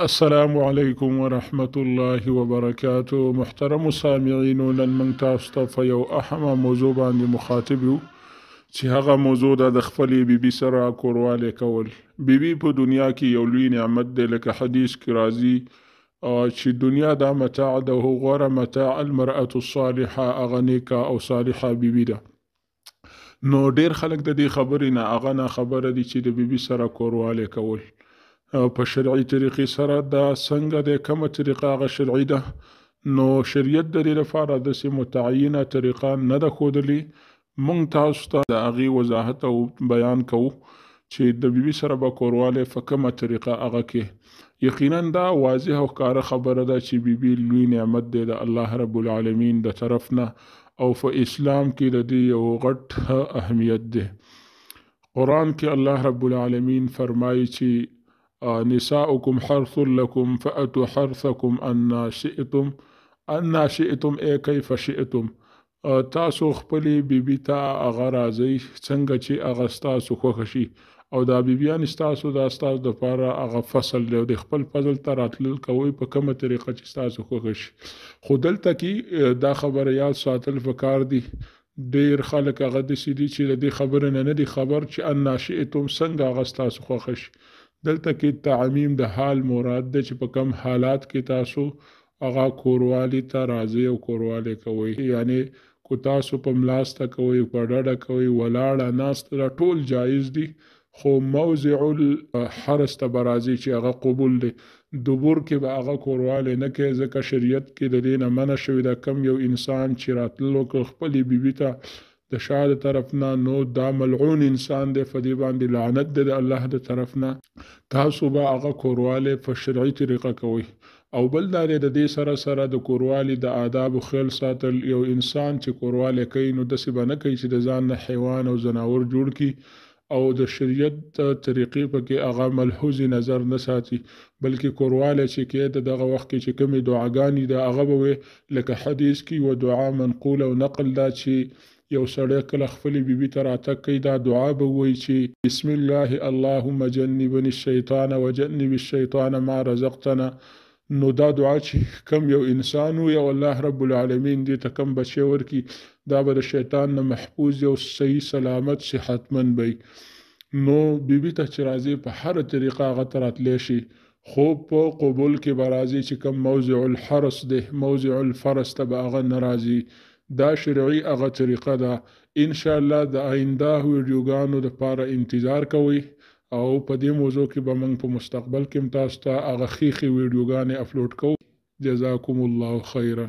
السلام علیکم ورحمت الله وبرکاته. محترم سامعینو، نن موږ تاسو ته په یو اهمه موضوع باندې مخاطب یو چې هغه موضوع ده د خپلې بیبي سره کوروالی کول. بیبي په دنیا کې یو لوی نعمت دی، لکه حدیث کې راځي چې دنیا دا متاع ده، هو غوره متاع المرأة الصالحه، هغه نیکه او صالحه بیبي ده. نو ډیر خلک د دې خبرې نه هغه ناخبره دي چې د بیبي سره کوروالی کول په شرعي طریقې سره دا څنګه دی، کومه طریقه هغه شرعي ده. نو شریعت د دې لپاره داسې متعینه طریقه نه ده ښودلې. موږ تاسو ته د هغې وضاحت او بیان کوو چې د بیبي سره به کوروالی په کومه طریقه هغه کې. یقینا دا واضح او ښکاره خبره ده چې بیبي لوی نعمت دی د الله رب العالمین د طرف نه، او په اسلام کې د دې یو غټ اهمیت دی. قرآن کې الله رب العالمین فرمایي چې نساؤکم حرث لکم فأتوا حرثکم انا شئتم، انا شئتم ای کیف شئتم. تاسو خپلې بیبي ته هغه راځئ څنګه چې هغه ستاسو خوښه شي، او دا بیبیانې ستاسو دا ستاسو دپاره هغه فصل دی، او د خپل فصل ته راتلل کوئ په کومه طریقه چې ستاسو خوښه شي. خو دلته کې دا خبره یاد ساتل پکار دي، ډیر خلک هغه داسې دي چې د دې خبرې نه نه دي خبر چې انا شئتم څنګه هغه ستاسو خوښه شي. دلته کې تعمیم د حال مراد دی چې په کم حالات کې تاسو هغه کوروالي ته راځئ او کوروالی کوئ، یعنې کو تاسو په ملاسته کوئ، په ډډه کوئ، ولاړه ناسته، دا ټول جایز دي، خو موضع الحرس ته به راځي چې هغه قبول دی. دبر کې به هغه کوروالی نه کوي، ځکه شریعت کې د دې نه منع شوې ده کم یو انسان چې راتلل وکړ خپلې بیبي ته د شا د طرف نه، نو دا ملعون انسان دی، په دې باندې لعنت دی د الله د طرف نه. تاسو به هغه کوروالی په شرعي طریقه کوئ. او بل دا دی د دې سره سره د کوروالي د آدابو خیال ساتل. یو انسان چې کوروالی کوي نو داسې به نه کوي چې د ځان نه حیوان او ځناور جوړ کړي، او د شریعت طریقې پکې هغه ملحوظ نظر نه ساتي، بلکې کوروالی چې کوي د دغه وخت کې چې کومې دعاګانې ده هغه به وي، لکه حدیث کې یوه دعا منقوله او نقل ده چې یو سړی کله خپلې بیبي ته راتګ کوي دا دعا به ووایي چې بسم الله اللهم جنبني الشیطان وجنب الشیطان ما رزقتنا. نو دا دعا چې کم یو انسان وي او الله رب العالمین دې ته کم بچی ورکړي، دا به د شیطان نه محفوظ او صحیح سلامت صحتمند به وي. نو بیبي ته چې راځي په هره طریقه هغه ته راتلی شي، خو په قبول کې به راځي چې کم موضع الحرس دی، موضع الفرس ته به هغه نه راځي. دا شرعي هغه طریقه ده. انشاءالله د آینده ویډیوګانو دپاره انتظار کوئ، او په دې موضوع کې به موږ په مستقبل کې هم تاسو ته هغه ښې ښې ویډیوګانې اپلوډ کوو. جزاکم الله خیرا.